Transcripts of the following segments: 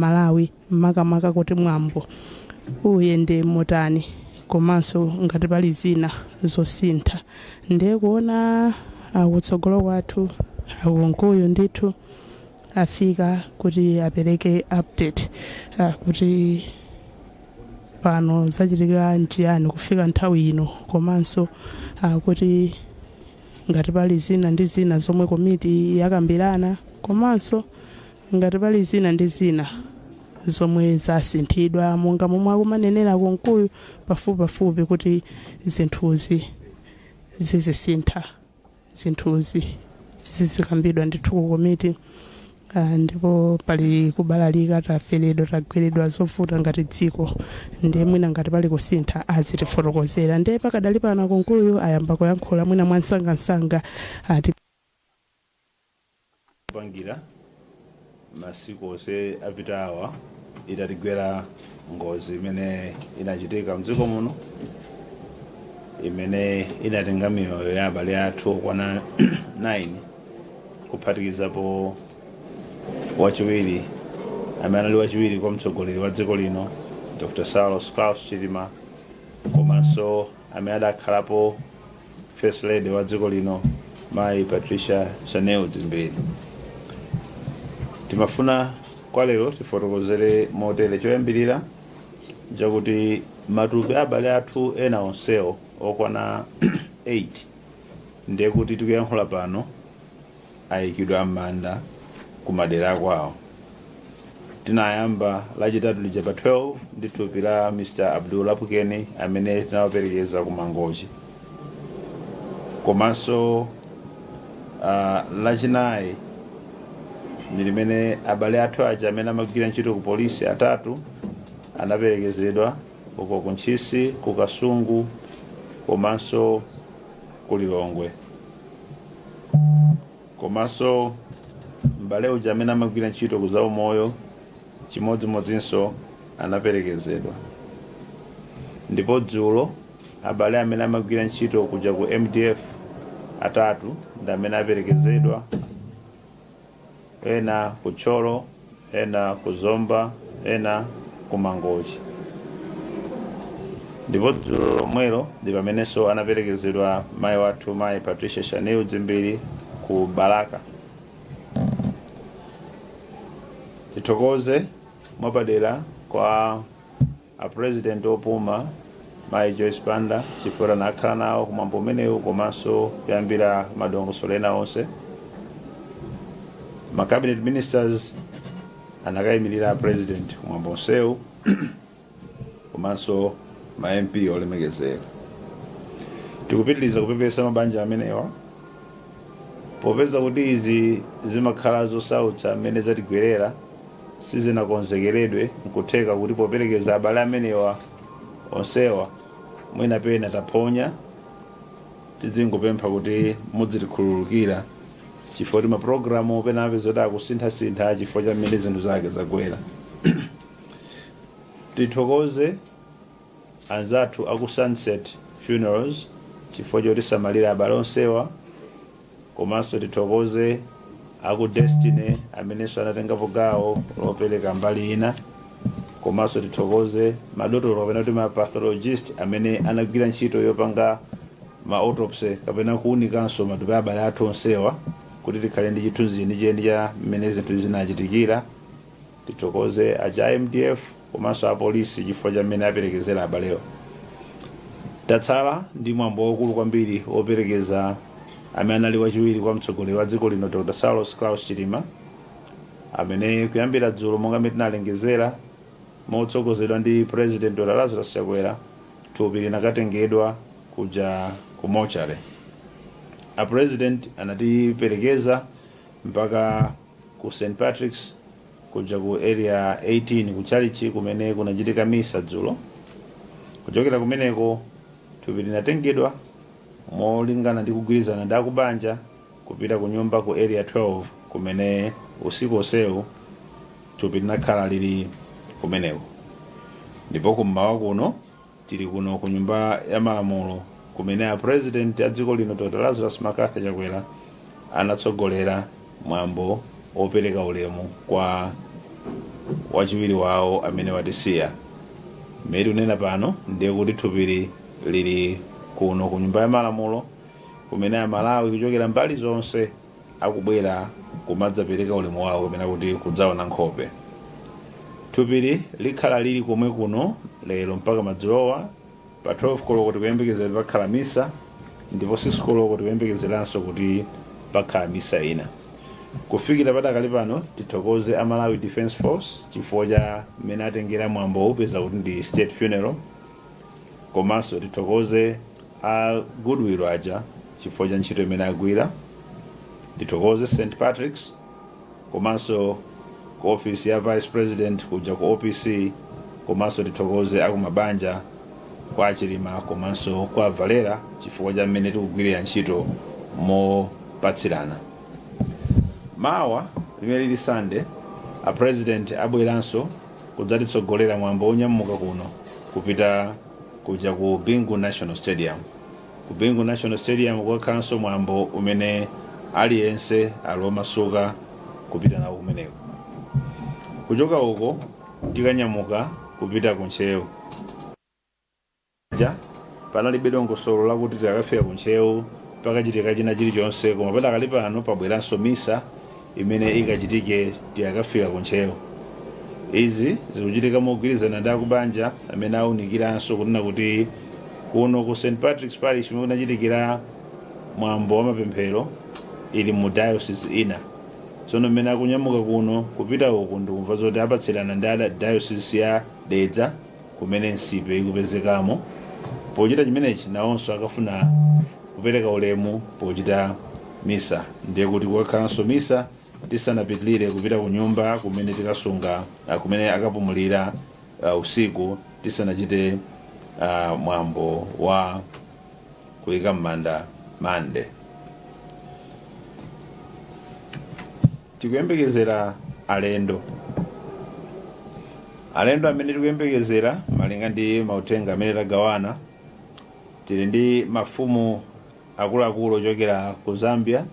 Malawi, makamaka kuti mwambo uyende motani komanso ngati pali zina zosintha. Ndiye kuona akutsogolo kwathu akunkuyu ndithu afika kuti apereke update kuti pano zachitika nchiyani kufika nthawi ino, komanso kuti ngati pali zina ndi zina zomwe komiti yakambirana, komanso ngati pali zina ndi zina zomwe zasinthidwa monga momwe akumanenera kunkuyu pafupipafupi kuti zinthuzi zizisintha, zinthuzi zizikambidwa ndithu ku komiti. Ndipo pali kubalalika, taferedwa, tagweredwa zovuta ngati dziko, ndiye mwina ngati pali kusintha azitifotokozera. Ndiye pakadali pano kunkuyu ayamba kuyankhula mwina mwansangansanga ati Pangira masiku onse apitawa itatigwera ngozi imene inachitika mdziko muno, imene inatenga miyoyo ya abale athu okwana 9, kuphatikizapo wachiwiri amene anali wachiwiri kwa mtsogoleri wa dziko lino, Dr Saulos Klaus Chilima, komanso amene adakhalapo First Lady wa dziko lino, Mayi Patricia Shanil Dzimbiri. Timafuna kwa lero tifotokozere motere. Choyambirira chakuti matupi a abale athu ena onsewo okwana 8, ndiye kuti tikuyankhula pano ayikidwa m'manda kumadera kwawo. Tinayamba Lachitatu lija pa 12 ndi thupi la Mr Abdul Lapukeni amene tinawaperekeza ku Mangochi, komanso Lachinayi ndi limene abale athu aja amene amagwira ntchito ku polisi atatu anaperekezedwa uko ku Ntchisi, ku Kasungu komanso ku Lilongwe, komanso m'bale uja amene amagwira ntchito ku zaumoyo chimodzimodzinso anaperekezedwa. Ndipo dzulo abale amene amagwira ntchito kuja ku MDF atatu ndi amene aperekezedwa, ena ku Thyolo, ena ku Zomba, ena ku Mangochi. Ndipo dzulo lomwelo ndi pamenenso anaperekezedwa mayi wathu, Mayi Patricia Shanil Dzimbiri, ku Balaka. Tithokoze mwapadera kwa a President opuma, Mayi Joyce Banda, chifukwa anakhala nawo kumwambo umenewu komanso kuyambira madongosolo ena onse. Ma cabinet ministers anakayimirira a President kumwambo onsewu, komanso ma MP olemekezeka. Tikupitiriza kupepesa mabanja amenewa popeza kuti izi zimakhala zosautsa mmene zatigwerera, sizinakonzekeredwe. Nkutheka kuti poperekeza abale amenewa onsewa mwina pena taphonya. Tidzingopempha kuti mudzitikhululukira chifukwa kuti mapulogalamu pena apeza kuti akusinthasintha chifukwa cha mmene zinthu zake zagwera. Tithokoze anzathu aku Sunset Funerals chifukwa chotisamalira abale onsewa, komanso tithokoze aku Destiny amenenso anatengapo gawo lopereka mbali ina, komanso tithokoze madotolo kapena kuti ma pathologist amene anagwira ntchito yopanga ma autopsy kapena kuunikanso matupi a abale athu onsewa kuti tikhale ndi chithunzi chenicheni cha mmene zinthu zinachitikira. Tithokoze aja a MDF komanso apolisi chifukwa cha mmene aperekezera abalewa. Tatsala ndi mwambo waukulu kwambiri woperekeza amene anali wachiwiri kwa mtsogoleri wa dziko lino, Dr Saulos Klaus Chilima, amene kuyambira dzulo, monga mmene tinalengezera, motsogozedwa ndi President Dr Lazarus Chakwera, thupi linakatengedwa kuja ku mortuary. A President anatiperekeza mpaka ku St Patrick's kuja ku Area 18 ku chalichi kumene kunachitika misa dzulo. Kuchokera kumeneko thupi linatengedwa molingana ndi kugwirizana ndi akubanja kupita ku nyumba ku Area 12 kumene usiku onsewu thupi linakhala lili kumeneko. Ndipo kummawa kuno tili kuno ku Nyumba ya Malamulo kumene a President a dziko lino, Dr Lazarus McCarthy Chakwera, anatsogolera mwambo wopereka ulemu kwa Wachiwiri wawo amene watisiya. Mmene tikunena pano ndiye kuti thupili lili kuno ku Nyumba ya Malamulo kumene Amalawi kuchokera mbali zonse akubwera kumadzapereka ulemu wawo kapena kuti kudzaona nkhope. Thupili likhala lili komwe kuno lero mpaka madzulowa. Pa 12 koloko tikuyembekezera kuti pakhala misa ndipo 6 koloko tikuyembekezeranso kuti pakhala misa ina. Kufikira padakali pano tithokoze a Malawi Defence Force chifukwa cha mmene atengera mwambowu popeza kuti ndi state funeral komanso tithokoze a Goodwill aja chifukwa cha ntchito imene agwira. Tithokoze St Patrick's komanso ku office ya vice president kuja ku OPC komanso tithokoze akumabanja kwa a Chilima komanso kwa Valera chifukwa cha mmene tikugwirira ntchito mopatsirana. Mawa limene lili Sunday, a president abweranso kudzatitsogolera mwambo wonyamuka kuno kupita kuja ku Bingu National Stadium. Ku Bingu National Stadium kukakhalanso mwambo umene aliyense ali omasuka kupita nawo kumeneko. Kuchoka uko tikanyamuka kupita ku Ntcheu. Ja, panalibe dongosolo lakuti tikakafika ku Ntcheu pakachitika china chilichonse, koma padakali pano pabweranso misa imene ikachitike tikakafika ku Ntcheu. Izi zikuchitika mogwirizana ndi akubanja amene aunikiranso kunena kuti kuno ku St Patrick's Parish kumene kunachitikira mwambo wa mapemphero ili mu diocese ina. Tsono mmene akunyamuka kuno kupita uku ndikumva zoti apatsirana ndi a diocese ya Dedza kumene Nsipe ikupezekamo. Pochita chimenechi nawonso akafuna kupereka ulemu pochita misa ndiye kuti kukakhalanso misa tisanapitilire kupita kunyumba kumene tikasunga kumene akapumulira usiku tisanachite mwambo wa kuyika m'manda Mande. Tikuyembekezera alendo. Alendo amene tikuyembekezera malinga ndi mauthenga amene tagawana, tili ndi mafumu akuluakulu ochokera ku Zambia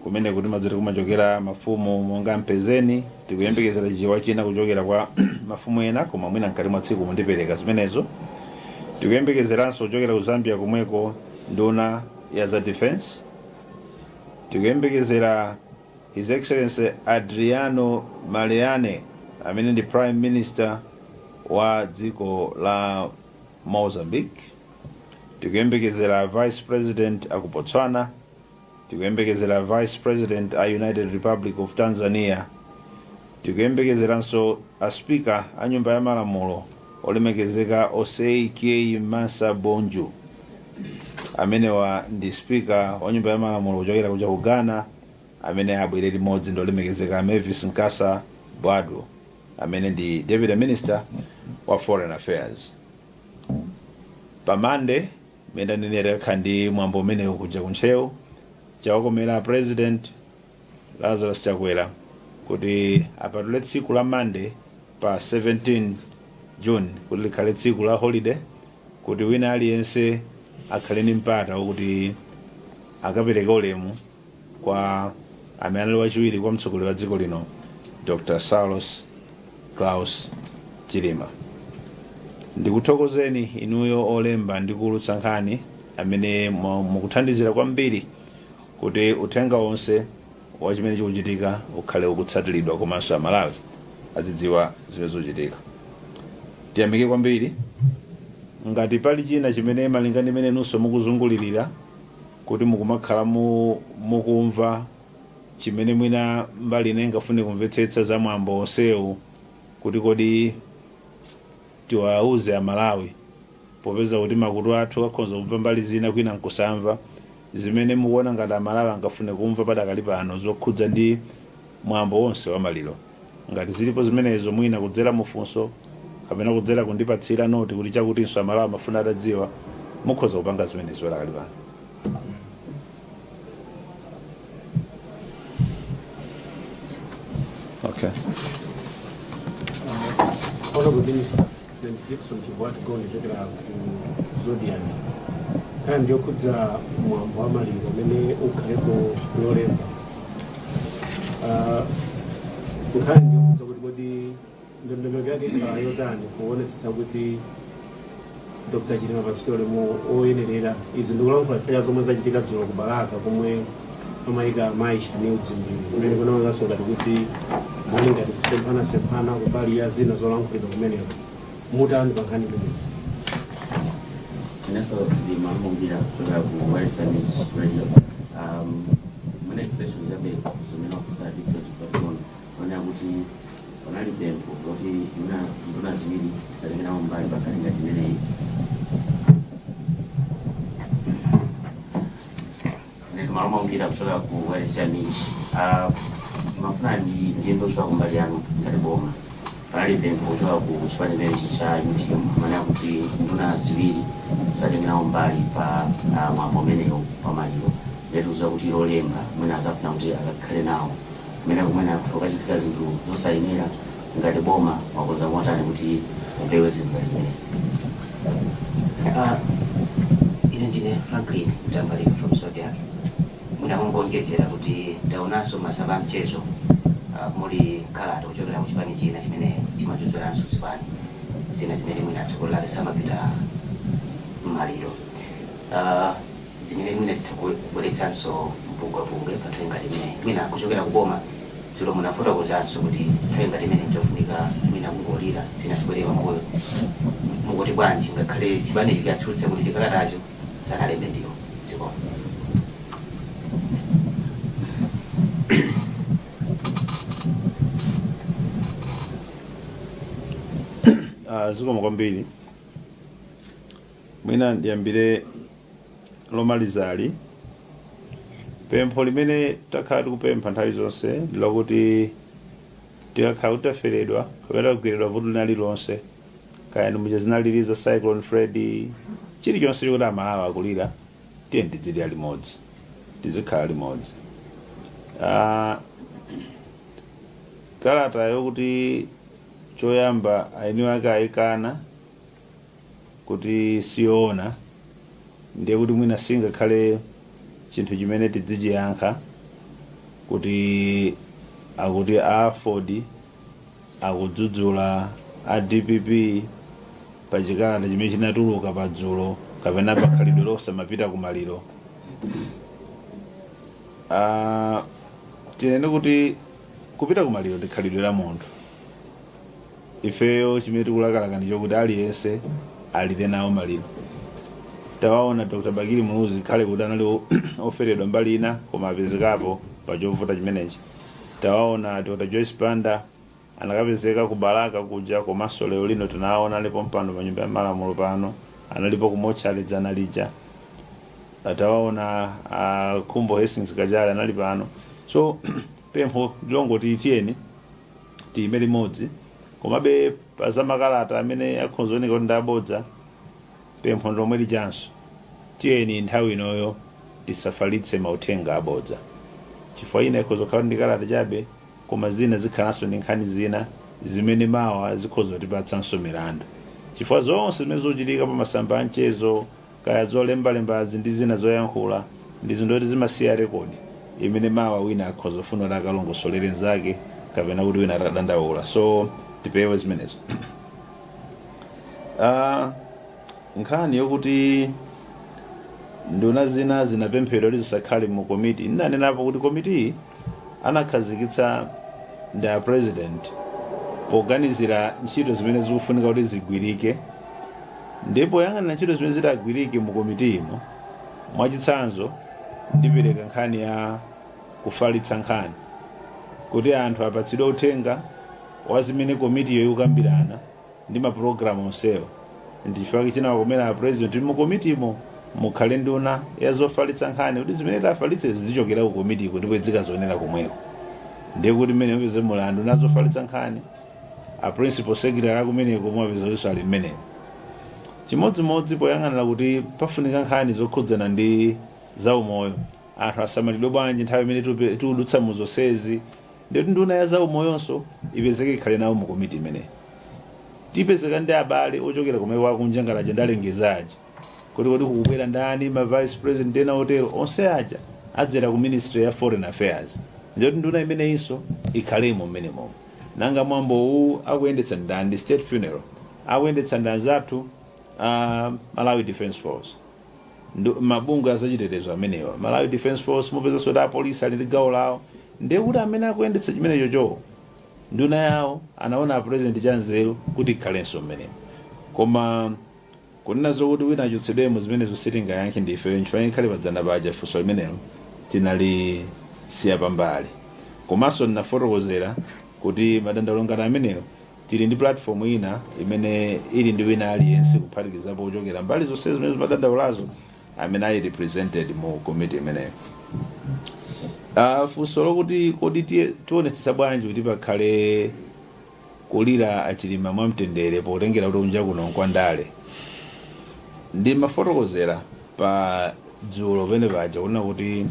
kumene kuti madzoti kumachokera mafumu monga Mpezeni. Tikuyembekezera Chichewa china kuchokera kwa mafumu ena, koma mwina mkati mwa tsiku mundipereka zimenezo. Tikuyembekezeranso kuchokera ku Zambia komweko nduna ya za defense. Tikuyembekezera His Excellency Adriano Maleiane amene ndi Prime Minister wa dziko la Mozambique. Tikuyembekezera Vice President aku Botswana. Tikuyembekezera Vice President a United Republic of Tanzania. Tikuyembekezeranso a Speaker a Nyumba ya Malamulo olemekezeka Osei Kyei Mensah Bonju. Amenewa ndi Speaker wa Nyumba ya Malamulo kuchokera kuja ku Ghana amene abwere limodzi ndi olemekezeka Mavis Nkasa Boadu amene ndi Deputy Minister wa Foreign Affairs. Pa Monday mmene ndanenera tikakhala ndi mwambo umenewu kuja ku Ntcheu. Chawakomera a President Lazarus Chakwera kuti apatule tsiku la Monday pa 17 June kuti likhale tsiku la holiday kuti wina aliyense akhale ndi mpata wokuti akapereke ulemu kwa amene anali wachiwiri kwa mtsogoleri wa dziko lino Dr. Saulos Klaus Chilima. Ndikuthokozeni inuyo olemba ndi kuulutsa nkhani amene mukuthandizira kwambiri kuti uthenga wonse wa chimene chikuchitika ukhale ukutsatiridwa komanso Amalawi azidziwa zimene zikuchitika. Tiyamike kwambiri. Ngati pali china chimene malinga ndi mmene inunso mukuzungulirira kuti mukumakhala mukumva chimene mwina mbali ina ingafune kumvetsetsa za mwambo wonsewu kuti kodi tiwauze Amalawi popeza kuti makutu athu akhoza kumva mbali zina kwina nkusamva, zimene mukuona ngati Amalawi angafune kumva padakali pano zokhudza ndi mwambo wonse wa maliro. Ngati zilipo zimenezo mwina kudzera mu funso kapena kudzera kundipatsira noti kuti chakutinso Amalawi amafuna atadziwa, mukhoza kupanga zimenezo padakali pano. Okay. Honorable Minister, ndi Dickson Chibwati Gonde kuchokera ku Zodiak. Nkhani ndiyokhudza mwambo wa maliro umene ukhalepo Lolemba. Nkhani ndiyokhudza kuti kodi Ndondomeko yake ikhala yotani kuonetsetsa kuti Dr Chilima apatsidwe ulemu oyenerera? Izi ndikulankhula chifukwa cha zomwe zachitika dzulo ku Balaka komwe amayika mayi Shanil Dzimbiri, kumene kunaonekaso ngati kuti muli ngati kusemphanasemphana kumbali ya zina zolankhulidwa kumeneko. Mutani pa nkhani imeneyi? Inenso ndi Malumbira kuchokera ku Wireless News Radio. Mwina extension chabe zimene officer Dickson Chipatoni onena kuti panali pempho loti mwina nduna ziwiri zisatenge nawo mbali pankhani ngati imeneyi. Ine ndi Malumbira kuchokera ku Wireless News. Ndimafuna ndimve kuchoka kumbali yanu ngati boma. Panali pempho kuchoka ku chipani chimenechi cha UTM amanena kuti nduna ziwiri zisatenge nawo mbali pa mwambo umenewu pa maliro. Ndiye tikudziwa kuti Lolemba mwina azafuna kuti akakhale nawo kumene kumene kukachitika zinthu zosayenera. Ngati boma mwakonza motani kuti mupewe zinthu ngati zimenezi? Ine ndine Franklin Mtambalika from Zodiak. Mwina kungoonjezera kuti taonanso masamba a mchezo muli kalata kuchokera ku chipani china chimene chimadzudzulaso zipani zina zimene mwina atsogoleri ake samapita m'maliro, zimene mwina zitha kubweretsanso mpungwepungwe pa nthawi ngati imeneyi. Mwina kuchokera ku boma, dzulo munafotokozanso kuti nthawi ngati imeneyi nchofunika mwina kungolira, zina zibwere pambuyo. Mukuti bwanji ngakhale chipanichi chatsutsa kuti chikalatacho sanalembe ndiwo? Zikomo. Zikomo kwambiri. Mwina ndiyambire lomalizali. Pempho limene takhala tikupempha nthawi zonse ndilakuti tikakhala kuti taferedwa kapena tagwiridwa vuto lina lililonse, kaya ndi muja zinalili za Cyclone Freddy, chilichonse chokuti Amalawi akulira, tiye tidzilira limodzi, tizikhala limodzi. Kalata yokuti choyamba eni ake ayikana kuti siyoona, ndiye kuti mwina singakhale chinthu chimene tidzichiyankha kuti akuti a AFORD akudzudzula a DPP pa chikalata chimene chinatuluka padzulo kapena pa khalidwe losamapita kumaliro. Tinene kuti kupita kumaliro ndi khalidwe la munthu. Ifeyo chimene tikulakalaka ndi chokuti aliyense alire nawo maliro. Tawaona Dr Bakili Muluzi, khale kuti anali oferedwa mbali ina, koma apezekapo pa chovuta chimenechi. Tawaona Dr Joyce Banda anakapezeka ku Balaka kuja, komanso lero lino tinawaona alipo mpano pa Nyumba ya Malamulo pano, analipo ku mochari dzana lija. Tawaona Khumbo Hastings Kachali anali pano. So pempho ndilongoti tiyeni tiyime limodzi. Komabe pa za makalata amene akhoza kuoneka kuti ndi abodza, pempho ndilomwe lijanso, tiyeni nthawi inoyo tisafalitse mauthenga abodza, chifukwa ina ikhoza kukhala ndi kalata chabe, koma zina zikhalanso ndi nkhani zina zimene mawa zikhoza kutipatsanso milandu, chifukwa zonse zimene zikuchitika pa masamba a mchezo, kaya zolembalembazi ndi zina zoyankhula, ndi zinthu zoti zimasiya rekodi imene mawa wina akhoza kufuna kuti akalongosolere mnzake kapena kuti wina atadandaula. So tipewe zimenezo. Nkhani yokuti nduna zina zinapemphedwa kuti zisakhale mu komiti, ndinanenapo kuti komiti anakhazikitsa ndi a President poganizira ntchito zimene zikufunika kuti zigwirike, ndipo poyang'anira ntchito zimene zitagwirike mu komitimo. Mwachitsanzo, ndipereka nkhani ya kufalitsa nkhani kuti anthu apatsidwe uthenga wa zimene komitiyo ikukambirana ndi mapulogalamu onsewo. Ndichifukwa chinawakomera a President kuti mu komitimo mukhale nduna ya zofalitsa nkhani, kuti zimene tafalitse zizichokera ku komitiko ndipo zikazionera komweko. Ndiye kuti mmene mupeze muli anduna zofalitsa nkhani, a principal secretary akumeneko mumapeza kuti ali mmenemo. Chimodzimodzi poyang'anira kuti pafunika nkhani zokhudzana ndi zaumoyo, anthu asamalidwe bwanji nthawi imene tikudutsa mu zonsezi, ndikuti nduna ya zaumoyonso ipezeke, ikhale nawo mu komiti imeneyi. Tipezeka ndi abale ochokera kumaiko akunja ngati aja ndalengeza aja kuti kodi kukubwera ndani, ma vice president ena otero, onse aja adzera ku Ministry ya Foreign Affairs, ndikuti nduna imeneyinso ikhalemo mmenemomo. Nanga mwambo uwu akuyendetsa ndani? Ndi state funeral, akuyendetsa ndi anzathu Malawi Defence Force. Mabungwe azachitetezo amenewa, Malawi Defence Force, mupezanso kuti apolisi ali ndi gawo lawo. Ndiye kuti amene akuyendetsa chimenechocho, nduna yawo, anaona a President chanzeru kuti ikhalenso mmenemo. Koma kunena zokuti wina achotsedwemo, zimenezo sitingayankhe ndifeyo. Nchifukwa ikhale padzana paja funso limenelo tinalisiya pambali. Komanso ndinafotokozera kuti madandaulo ngati amenewo, tili ndi platform ina imene ili ndi wina aliyense, kuphatikizapo kuchokera mbali zonse zimene zimadandaulazo, amene ali represented mu committee imeneyo. Funso lokuti kodi tionetsetsa bwanji kuti pakhale kulira aChilima mwamtendere, potengera kuti kunja kuno nkwandale, ndimafotokozera pa dzulo pene paja kunena kuti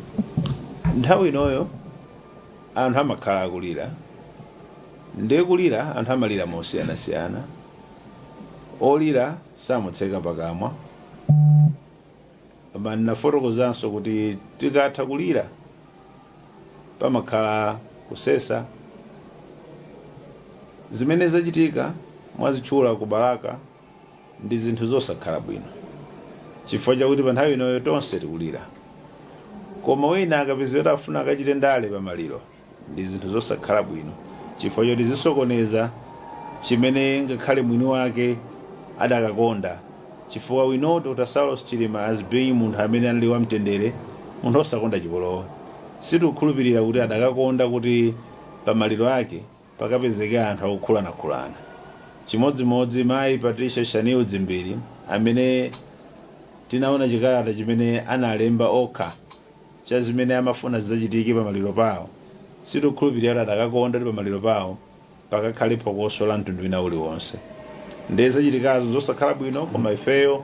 nthawi inoyo anthu amakhala akulira. Ndiye kulira, anthu amalira mosiyanasiyana. Olira samutseka pakamwa. Koma ndinafotokozanso kuti tikatha kulira, pamakhala kusesa. Zimene zachitika mwazitchula ku Balaka ndi zinthu zosakhala bwino, chifukwa chakuti pa nthawi inoyo tonse tikulira, koma wina akapeza kuti afuna akachite ndale pamaliro, ndi zinthu zosakhala bwino, chifukwa choti zisokoneza chimene ngakhale mwini wake adakakonda, chifukwa we know Dr Saulos Chilima as being munthu amene anali wamtendere, munthu osakonda chipolowe. Sitikukhulupirira kuti adakakonda kuti pamaliro ake pakapezeke anthu akukhulanakhulana. Chimodzimodzi mayi Patricia Shanil Dzimbiri, amene tinaona chikalata chimene analemba okha cha zimene amafuna zidzachitike pamaliro pawo, sitikukhulupirira kuti adakakonda kuti pamaliro pawo pakakhale phokoso la mtundu wina uliwonse. Ndiye zachitikazo zosakhala bwino, koma ifeyo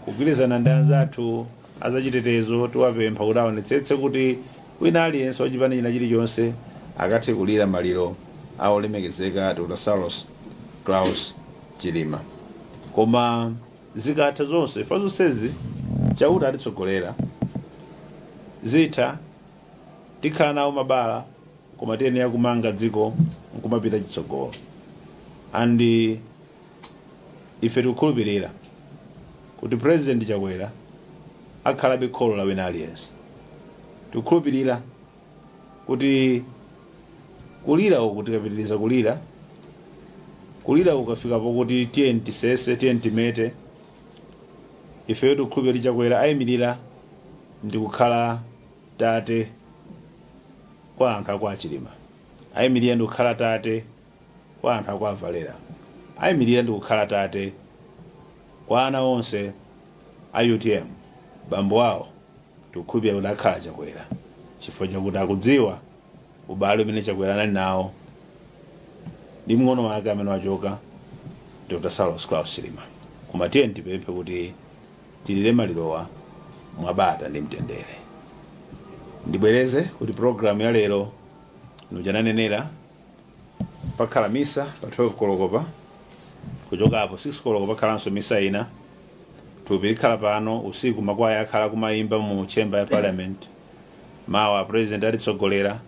kugwirizana ndi anzathu azachitetezo tiwapempha kuti aonetsetse kuti wina aliyense wachipani china chilichonse akathe kulira maliro a olemekezeka Dr Saulos Klaus Chilima. Koma zikatha zonse, fa zonsezi Chauta atitsogolera, zitha, tikhala nawo mabala, koma tiyenera kumanga dziko nkumapita chitsogolo. And ife tikukhulupirira kuti President Chakwera akhalabe kholo la wina aliyense. Tikukhulupirira kuti kulira uku, tikapitiriza kulira, kulira ukafika pokuti tiyeni tisese, tiyeni timete, ifeyo tikukhulupirira kuti Chakwera ayimirira ndi kukhala tate kwa anthu aku aChilima, ayimirira ndi kukhala tate kwa anthu aku aValera, ayimirira ndi kukhala tate kwa ana onse a UTM. Bambo awo tikukhulupirira kuti akhala Chakwera, chifukwa chakuti akudziwa ubale umene Chakwera anali nawo ndi mng'ono wake amene wachoka, Dr Saulos Klaus Chilima. Koma tiye tipemphe kuti tilire malirowa mwabata ndi mtendere. Ndibwereze kuti program ya lero nujananenera, pakhala misa pa 12 koloko, pa kuchoka apo 6 koloko pakhalanso misa ina. Thupi likhala pano usiku, makwaya akhala kumayimba mu chamber ya Parliament. Mawa President atitsogolera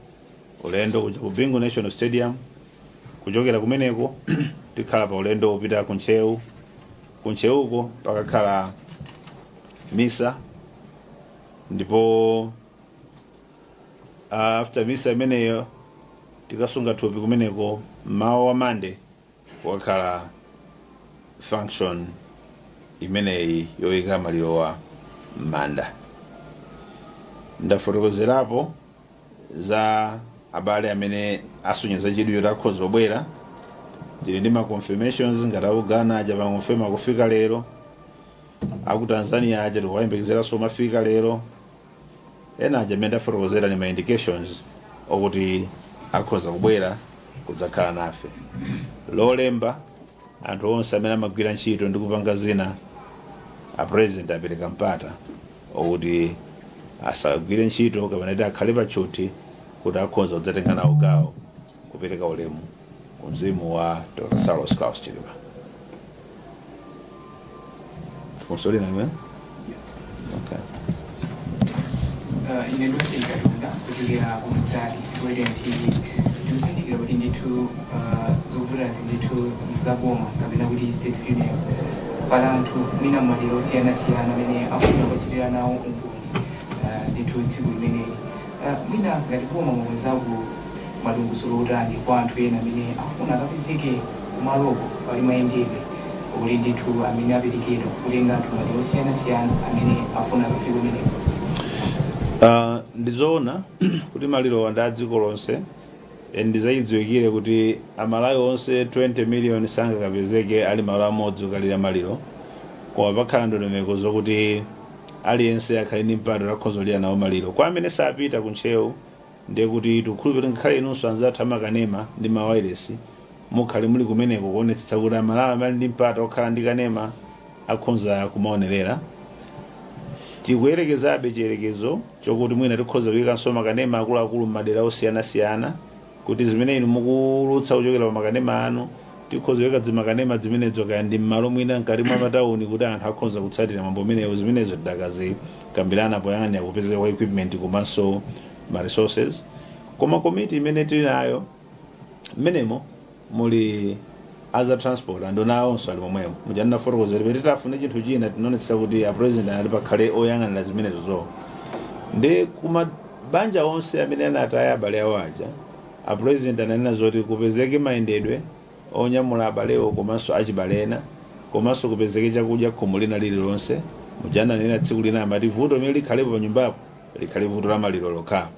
ulendo kuja ku Bingu National Stadium. Kuchokera kumeneko tikhala pa ulendo wopita ku Ntcheu. Ku Ntcheuko pakakhala misa, ndipo after misa imeneyo tikasunga thupi kumeneko. Mmawa wa Mande kukakhala function imeneyi yoyika malirowa m'manda. Ndafotokozerapo za abale amene asonyeza chidwi choti akhoza kubwera. Tili ndi ma confirmations, ngati aku Ghana aja pa confirm akufika lero, aku Tanzania aja tikuwayembekezeranso mafika lero. Ena aja amene ndafotokozera ni ma indications okuti akhoza kubwera kudzakhala nafe. Lolemba anthu onse amene amagwira ntchito ndi kupanga zina, a President apereka mpata okuti asagwire ntchito kapena kuti akhale patchuthi, kuti akhoza kudzatenga nawo gawo kupereka ulemu ku mzimu wa Dr Saulos Klaus Chilima. Funso lina limene, okay. Ine Lucy Katunda kuchokera ku Mzati Radio and TV. Tikuzindikira kuti ndithu zovutazi ndithu zaboma kapena kuti state funeral. Pali anthu mwina madera osiyanasiyana amene afuna kuchitira nawo umboni ndithu tsiku limeneli. Mwina ngati boma mwakonzako madongosolo otani kwa anthu ena amene afuna akapezeke kumaloko? Pali mayendedwe okuti ndithu amene aperekedwa kutenga anthu madera osiyanasiyana amene afuna akafike kumeneko? Ndizoona kuti malirowa ndi a dziko lonse. Ndizachidziwikire kuti Amalawi onse 20 million sangakapezeke ali malo amodzi kukalira maliro, koma pakhala ndondomeko zokuti aliyense akhale ndi mpata akhoza kulira nawo maliro. Kwa amene sapita ku Ntcheu, ndiye kuti tikukhulupirira ngakhale inunso anzathu amakanema ndi mawayilesi mukhale muli kumeneko kuonetsetsa kuti Amalawi amene ali ndi mpata okhala ndi kanema akhonza kumaonerera. Tikuyerekezabe chiyerekezo chokuti mwina tikhoza kuyikanso makanema akuluakulu m'madera osiyanasiyana, kuti zimene inu mukuulutsa kuchokera pa makanema anu, tikhoza kuyika dzimakanema zimenezo kaya ndi m'malo mwina mkati mwa matawuni, kuti anthu akhoza kutsatira mwambo umenewu. Zimenezo tidakazikambirana poyang'anira kupezeka kwa equipment komanso ma resources. Koma komiti imene tili nayo, mmenemo muli aza transport, anduna awonso ali momwemo. Muja ndinafotokozera pete titafune chinthu china, tinaonetsetsa kuti a President anati pakhale oyang'anira zimenezo. Zo ndi kumabanja onse amene anataya abale awo aja, a President ananena zoti kupezeke mayendedwe onyamula abalewo komanso achibale ena, komanso kupezeke chakudya khomo lina lililonse. Muja ananena tsiku lina, amati vuto limene likhalepo pa nyumbapo likhale vuto la maliro lokhapo.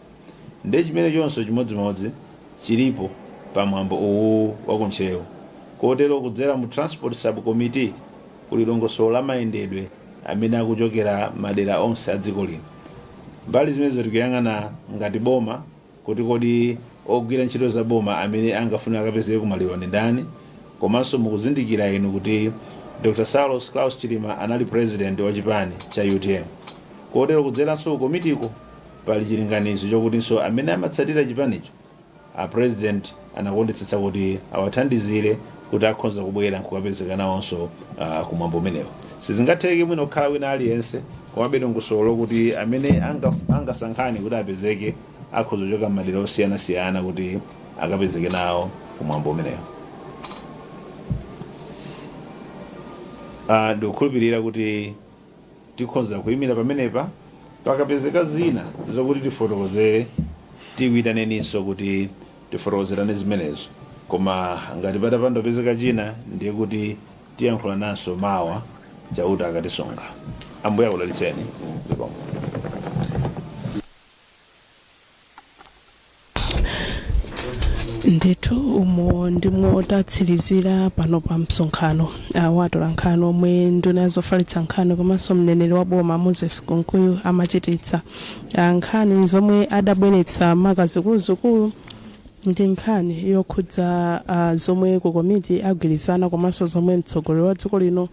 Ndiye chimene chonso chimodzimodzi chilipo pamwambo uwu wakuntcheu. Kotero kudzera mu transport subcommittee kuli dongosolo la mayendedwe amene akuchokera madera onse a dziko lino. Mbali zimenezo tikuyang'ana ngati boma kuti kodi ogwira ntchito za boma amene angafune akapezeke kumaliro ndi ndani. Komanso mukuzindikira inu kuti Dr Saulos Klaus Chilima anali president wa chipani cha UTM, kotero kudzeranso kukomitiko pali chilinganizo chokutinso amene amatsatira chipanicho, a President anakondetsetsa kuti awathandizire kuti akhonza kubwera nkukapezeka nawonso kumwambo umenewo. Sizingatheke mwina kukhala wina aliyense, komabe dongosolo lokuti amene angasankhane kuti apezeke akhoza kuchoka m'madera osiyanasiyana kuti akapezeke nawo kumwambo umenewo. Ndikukhulupirira kuti tikhoza kuyimira pamenepa. Pakapezeka zina zokuti tifotokozere, tikuitaneninso kuti tifotokozerane zimenezo. Koma ngati patapanda kupezeka china, ndiye kuti tiyankhulananso mawa, Chauta akatisunga. Ambuye akudalitseni. Zikomo. Ndithu, umo ndimo tatsirizira pano pa msonkhano wa atolankhani omwe nduna zofalitsa nkhani komanso mneneri wa boma Moses Kunkuyu amachititsa. Nkhani zomwe adabweretsa maka zikuluzikulu ndi nkhani yokhudza zomwe ku komiti agwirizana komanso zomwe mtsogoleri wa dziko lino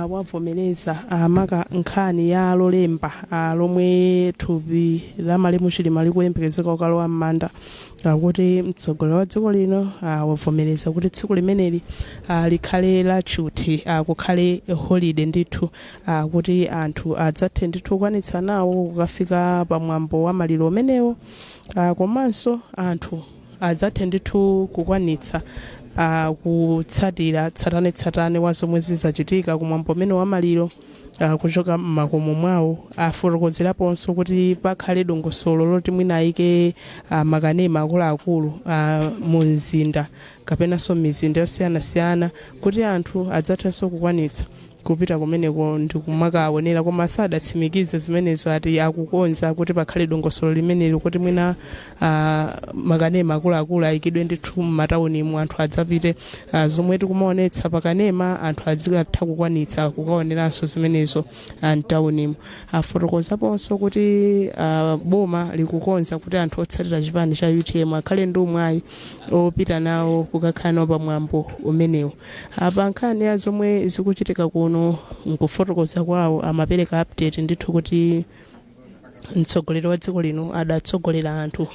wavomereza, maka nkhani ya Lolemba lomwe thupi la malemu Chilima likuyembekezeka kukalowa m'manda, kuti mtsogoleri wa dziko lino wavomereza kuti tsiku limeneli likhale la tchuthi, kukhale holiday ndithu, kuti anthu adzathe ndithu kukwanitsa nawo kukafika pamwambo wa maliro umenewo, komanso anthu adzathe ndithu kukwanitsa kutsatira tsatanetsatane wa zomwe zizachitika kumwambo umene wa maliro kuchoka m'makomo mwawo. Afotokozeraponso kuti pakhale dongosolo loti mwina ayike makanema akuluakulu mu mzinda kapenanso m'mizinda yosiyanasiyana, kuti anthu adzathenso kukwanitsa kupita kumeneko ndi kumakaonera, koma sadatsimikize zimenezo. Ati akukonza kuti pakhale dongosolo limeneli kuti mwina makanema akuluakulu ayikidwe ndithu m'mataunimu, anthu adzapite, zomwe tikumaonetsa pakanema anthu adzikatha kukwanitsa kukaoneranso zimenezo mtaunimu. Afotokozaponso kuti boma likukonza kuti anthu otsatira chipani cha UTM akhale ndi umwayi opita nawo kukakhala nawo pamwambo umenewu. Apa nkhani ya zomwe zikuchitika kuno, nkufotokoza kwawo amapereka update ndithu kuti Mtsogoleri wa dziko lino adatsogolera anthu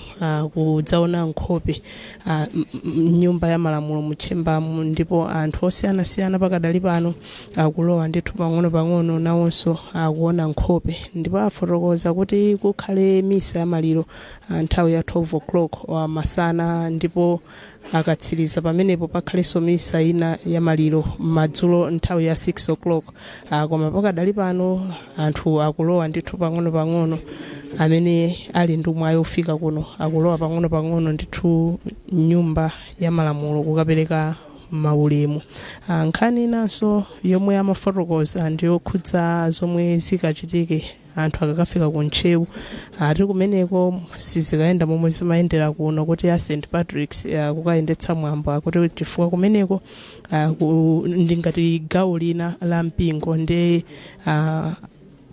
kudzaona nkhope mnyumba ya malamulo mutchembamu, ndipo anthu osiyanasiyana pakadali pano akulowa ndithu pang'ono-pang'ono, nawonso akuona nkhope. Ndipo afotokoza kuti kukhale misa ya maliro nthawi ya 12 o'clock wa masana, ndipo akatsiriza pamenepo pakhalenso misa ina ya maliro madzulo nthawi ya 6 o'clock. Koma pakadali pano anthu akulowa ndithu pang'ono-pang'ono. Amene ali ndi mwayi ofika kuno akulowa pang'ono-pang'ono ndithu nyumba ya malamulo kukapereka maulemu. Nkhani inanso yomwe amafotokoza ndiyokhudza zomwe zikachitike anthu akakafika ku Ntcheu. Ati kumeneko sizikayenda momwe zimayendera kuno kuti a St Patrick's kukayendetsa mwambo, akuti chifukwa kumeneko ndi ngati gawo lina la mpingo, ndi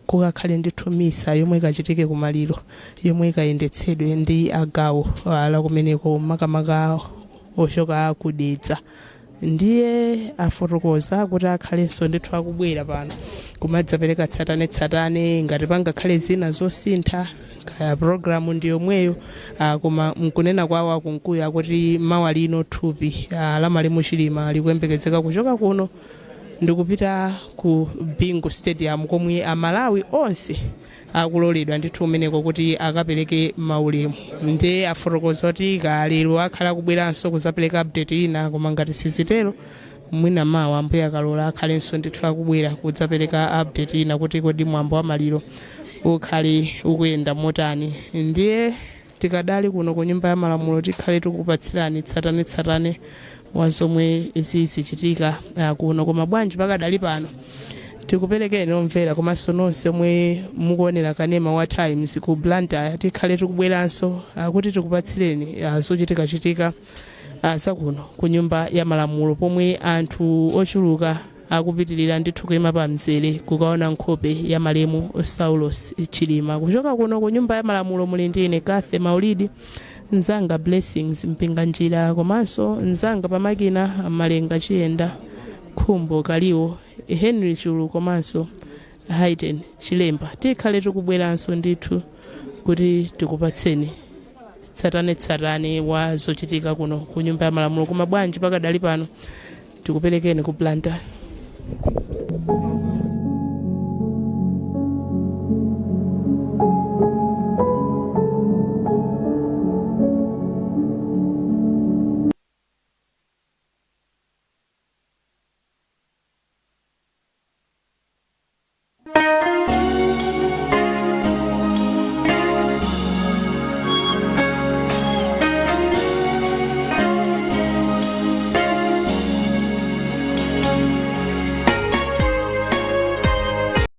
kukakhale ndithu misa yomwe ikachitike kumaliro yomwe ikayendetsedwe ndi agawo la kumeneko, makamaka ochoka kudedza. Ndiye afotokoza kuti akhalenso ndithu akubwera pano kumadzapereka tsatanetsatane ngati pangakhale zina zosintha, kaya programu ndi yomweyo. Koma mkunena kwawo akunkuyu akuti mawa lino thupi la malemu Chilima likuyembekezeka kuchoka kuno ndikupita ku Bingu Stadium, komwe Amalawi onse akuloledwa ndithu kumeneko kuti akapereke maulemu. Ndiye afotokoza kuti kalero akhala akubweranso kuzapereka update ina, koma ngati sizitero, mwina mawa, Ambuye akalola, akhalenso ndithu akubwera kudzapereka update ina kuti kodi mwambo wa maliro ukhale ukuyenda motani. Ndiye tikadali kuno ku Nyumba ya Malamulo, tikhale tikupatsirani tsatanetsatane wa zomwe zizichitika kuno. Koma bwanji pakadali pano tikuperekeni, omvera komanso nonse omwe mukuonera kanema wa Times, ku Blantyre. Tikhale tikubweranso kuti tikupatsireni zochitikachitika zakuno ku Nyumba ya Malamulo, pomwe anthu ochuluka akupitirira ndithu kuyima pa mzere kukaona nkhope ya malemu Saulos Chilima. Kuchoka kuno ku Nyumba ya Malamulo, muli ndine Kathe Maulidi, mzanga Blessings Mpinganjira, komanso mzanga pamakina Malenga Chiyenda, Khumbo Kaliwo, Henry Chulu komanso Haiten Chilemba. Tikhale tikubweranso ndithu kuti tikupatseni tsatanetsatane wa zochitika kuno ku Nyumba ya Malamulo. Koma bwanji pakadali pano tikuperekeni ku Blantyre.